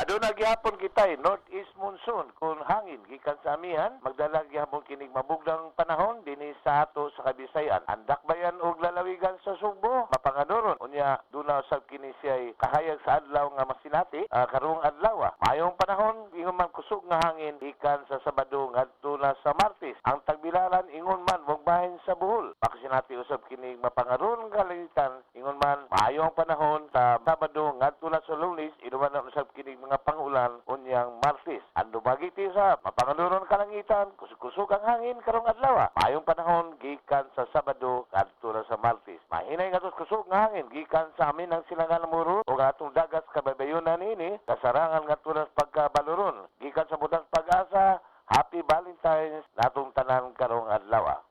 Aduna gihapon kitay northeast monsoon kung hangin gikan sa amihan, magdala gihapon kinig mabuglang panahon dinhi sa ato sa Kabisayan. Ang dakbayan og lalawigan sa Sugbo mapanganuron, unya duna usab kini siya'y kahayag sa adlaw nga masinati karong adlaw. Maayong panahon, ingon man kusog nga hangin gikan sa Sabado ngadto na sa Martes. Ang Tagbilaran, ingon man bahin sa Bohol, makasinati usab kinig mapangaron kalangitan, ingon man maayo ang panahon sa Sabado ngadto na sa Lunes, inuman na usab kinig mga pangulan unyang Martes. Ang Dumaguete sa mapanganuron kalangitan, kusog-kusog ang hangin karong adlaw. Maayong panahon gikan sa Sabado ngadto na sa Martes. Mahinay nga kusog nga hangin gikan sa amihanang silangan Moro ug atong dagat kabaybayunan niini kasarangan ngadto na sa pagkabaluron. Gikan sa Butas Pag-asa, Happy Valentine's natong tanan karong adlaw.